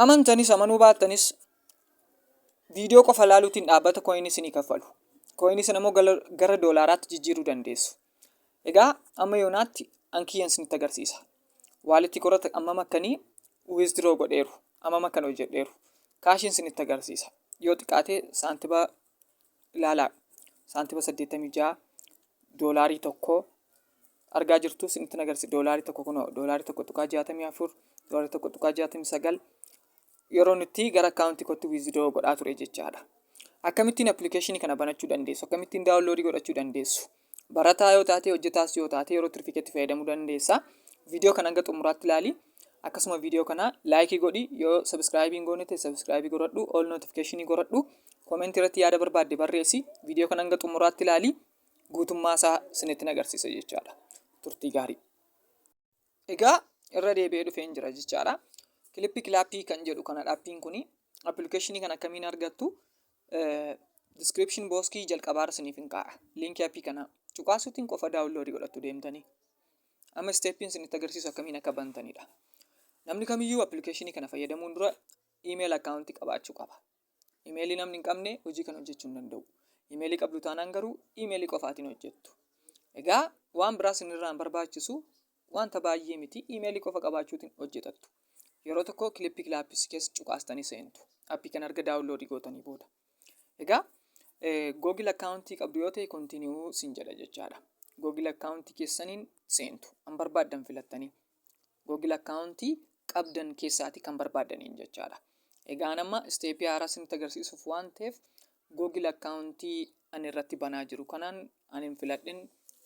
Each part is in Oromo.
Amantanis amanuu baattanis, viidiyoo qofa laaluutiin dhaabbata coin isinii kaffalu. Coin sana immoo gara doolaaraatti jijjiiruu dandeessu. Egaa amma yoonaatti an kiyyan isinitti agarsiisa. Wallet korratti ammam akkanii withdraw godheeru, ammam akkan hojjedheeru. Kaashiin isinitti agarsiisa. Yoo xiqqaate saantiba ilaalaa, saantiba 86, $1 argaa jirtu isinitti agarsiisa. $1 kunoo $1.64, $1.69 yeroo nuti gara akkaawuntii kootti withdraw godhaa ture jechaadha. Akkamittiin appilikeeshinii kana banachuu dandeessu? Akkamittiin download godhachuu dandeessu? Barataa yoo taate, hojjetaas yoo taate, yeroo tirfikeetti fayyadamuu dandeessa. Viidiyoo kana hanga xumuraatti ilaali. Akkasuma viidiyoo kana like godhi. Yoo subscribe hin goone ta'e subscribe godhadhu. All notification godhadhu. Comment irratti yaada barbaadde barreessi. Viidiyoo kana hanga xumuraatti ilaali. Guutummaa isaa isinitti agarsiisa jechaadha. Turtii gaarii. Egaa irra deebi'ee dhufeen jira jechaadha. Clip Clap kan jedhu kana, appiin kuni, appilikeeshinii kana akkamiin argattu? Description boxii jalqabaarra isiniif hin kaa'a. Liinkii appii kana cuqaasuutiin qofa download godhattu deemtanii. Amma stepiin isinitti agarsiisu akkamiin akka bantanidha. Namni kamiyyuu appilikeeshinii kana fayyadamuun dura email account qabaachuu qaba. Imeelii namni hin qabne hojii kana hojjechuu hin danda'u. Imeelii qabdu taanaan garuu imeelii qofaatiin hojjettu. Egaa waan biraa isinirraa hin barbaachisu, wanta baay'ee miti, imeelii qofa qabaachuutiin hojjetattu. Yeroo tokko Clip Claps keessa cuqaastanii seentu. Appii kana erga download gootanii booda. Egaa Google account qabdu yoo ta'e continue sin jedha jechaadha. Google account keessaniin seentu. An barbaaddan filattanii. Google account qabdan keessaati kan barbaaddaniin jechaadha. Egaa amma step haaraa isinitti agarsiisuuf waan ta'eef Google account ani irratti banaa jiru kanaan ani hin filadhin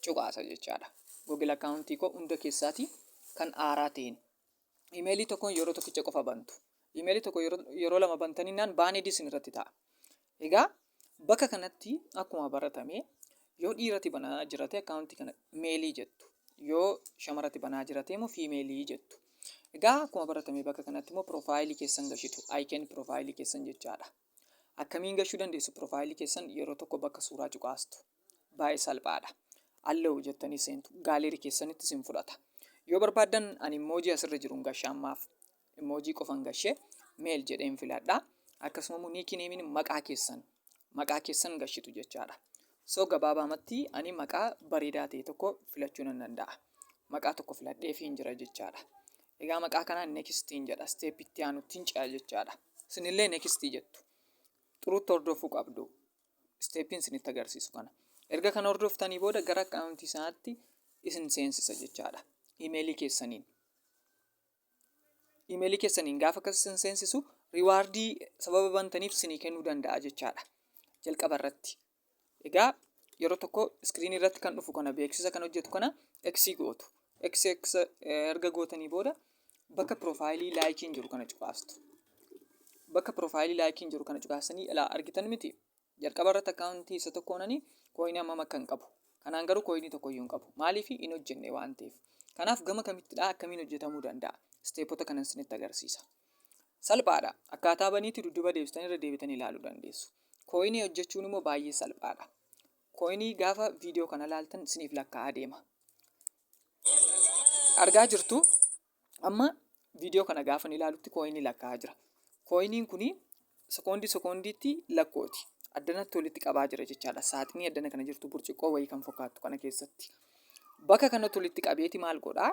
cuqaasa jechaadha. Google account koo hunda keessaati kan haaraa ta'een. Imeelii tokkoon yeroo tokkicha qofa bantu. Imeelii tokko yeroo lama bantaniinaan banned isin irratti ta'a. Egaa bakka kanatti akkuma baratame yoo dhiirati banaa jirate akkaawuntii kana male jettu. Yoo shamarratti banaa jirate immoo female jettu. Egaa akkuma baratame bakka kanatti immoo profile keessan gashitu. Icon profile keessan jechaadha. Akkamiin gashuu dandeessu profile keessan? Yeroo tokko bakka suuraa cuqaastu. Baay'ee salphaadha. Allow jettanii seentu. Gallery keessanitti isin fudhata. Yoo barbaaddan ani emoji asirra jiru gashaa ammaaf. Emoji qofan gashee male jedheen filadha. Akkasuma immoo nicknameiin maqaa keessan. Maqaa keessan gashitu jechaadha. So gabaabaamatti ani maqaa bareedaa ta'e tokko filachuu nan danda'a. Maqaa tokko filadhee fi hin jira jechaadha. Egaa maqaa kanaan nextiin jedha. Step itti aanutti hin ce'a jechaadha. Isinillee next jettu. Xurutti hordofuu qabdu. Stepiin isinitti agarsiisu kana. Erga kana hordoftanii booda gara akkaawuntii sanaatti isin seensisa jechaadha. Imeelii keessaniin. Imeelii keessaniin gaafa akkas isin seensisu reward sababa bantaniif isinii kennuu danda'a jechaadha. Jalqaba irratti. Egaa yeroo tokko screen irratti kan dhufu kana, beeksisa kan hojjetu kana X gootu. X X erga gootanii booda bakka profile likeiin jiru kana cuqaastu. Bakka profile likeiin jiru kana cuqaasanii ilaa argitan miti. Jalqaba irratti akkaawuntii isa tokkoonani coin hammam akka hin qabu. Kanaan garuu coin tokko iyyuu hin qabu. Maaliif? Hin hojjenne waan ta'eef. Kanaaf gama kamittidha, akkamiin hojjetamuu danda'a? Stepota kanan isinitti agarsiisa. Salphaadha. Akkaataa baniitti dudduuba deebistanii irra deebitanii ilaaluu dandeessu. Coin hojjechuun immoo baay'ee salphaadha. Coin gaafa viidiyoo kana ilaaltan isiniif lakkaa'aa deema. Argaa jirtu, amma viidiyoo kana gaafa ilaalutti coin lakkaa'aa jira. Coiniin kuni sekoondii sekoondiitti lakkooti. Addanatti walitti qabaa jira jechaadha. Saaxinii addana kana jirtu, burcuqqoo wayii kan fakkaattu kana keessatti. Bakka kanatti walitti qabeeti maal godhaa?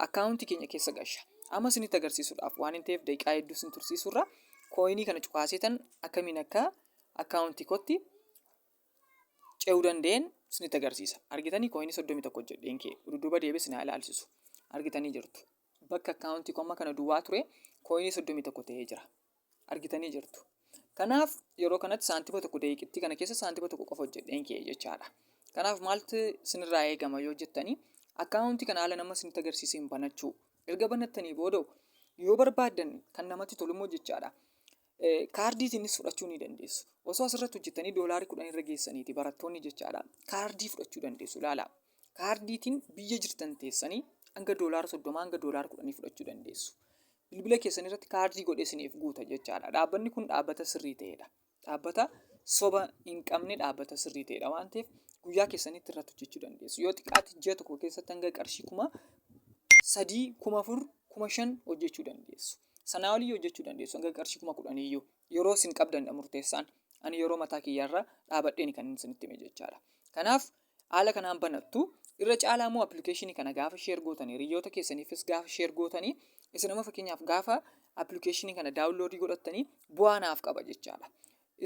Akkaawuntii keenya keessa gasha. Amma isinitti agarsiisuudhaaf waan hin ta'eef daqiiqaa hedduu isin tursiisurra coin kana cuqaaseetan akkamiin akka akkaawuntii kootti ce'uu danda'een isinitti agarsiisa. Argitanii, coin 31 jedheen kee dudduuba deebiis naa ilaalchisu. Argitanii jirtu. Bakka akkaawuntii koo amma kana duwwaa ture coin 31 ta'ee jira. Argitanii jirtu. Kanaaf yeroo kanatti saantima tokko, daqiiqittii kana keessa saantima tokko qofa hojjedheen kee jechaadha. Kanaaf maaltu isinirraa eegama yoo jettanii, akkaawuntii kana haala nama isinitti agarsiiseen banachuu. Erga banattanii booda yoo barbaaddan kan namatti tolummoo jechaadha. Kaardiitiinis fudhachuu ni dandeessu. Osoo asirratti hojjettanii $10 irra geessaniiti barattoonni jechaadha. Kaardii fudhachuu dandeessu, ilaala. Kaardiitiin biyya jirtan teessanii hanga $30, hanga $10 fudhachuu dandeessu. Bilbila keessan irratti kaardii godhee isiniif guuta jechaadha. Dhaabbanni kun dhaabbata sirrii ta'edha. Dhaabbata soba hin qabne, dhaabbata sirrii ta'edha waan ta'eef guyyaa keessanitti irratti hojjechuu dandeessu. Yoo xiqqaate ji'a tokko keessatti hanga qarshii 3000, 4000, 5000 hojjechuu dandeessu. Sanaa olii hojjechuu dandeessu hanga qarshii 10,000 iyyuu. Yeroo isin qabdanidha murteessaan. Ani yeroo mataa kiyyaarra dhaabadheen kan isinitti hime jechaadha. Kanaaf haala kanaan banattu. Irra caalaa immoo appilikeeshinii kana gaafa share gootanii, hiriyoota keessaniifis gaafa share gootanii, isin amma fakkeenyaaf gaafa appilikeeshinii kana download godhattanii bu'aa naaf qaba jechaadha.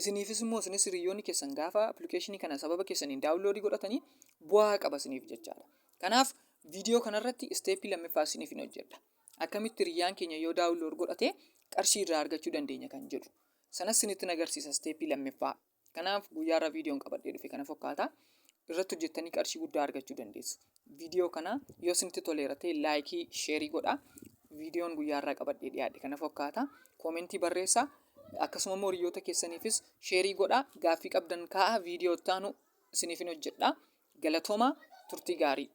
Isiniifis immoo isinis hiriyoonni keessan gaafa appilikeeshinii kana sababa keessaniin download godhatanii bu'aa qaba isiniif jechaadha. Kanaaf viidiyoo kanarratti step lammaffaa isiniif hin hojjedha. Akkamitti hiriyyaan keenya yoo download godhate qarshii irraa argachuu dandeenya kan jedhu. Sanas isinitti agarsiisa step lammaffaa. Kanaaf guyyaarra viidiyoon qabadhee dhufe kana fakkaata. Irratti hojjettanii qarshii guddaa argachuu dandeessu. Viidiyoo kana yoo isinitti toleera ta'e like, share godhaa. Viidiyoon guyyaarraa qabadhee dhiyaadhe kana fakkaata. Comment barreessaa. Akkasuma immoo hiriyoota keessaniifis share godhaa. Gaaffii qabdan kaa'aa, viidiyoo itti aanu isiniif hin hojjedha. Galatoomaa, turtii gaarii.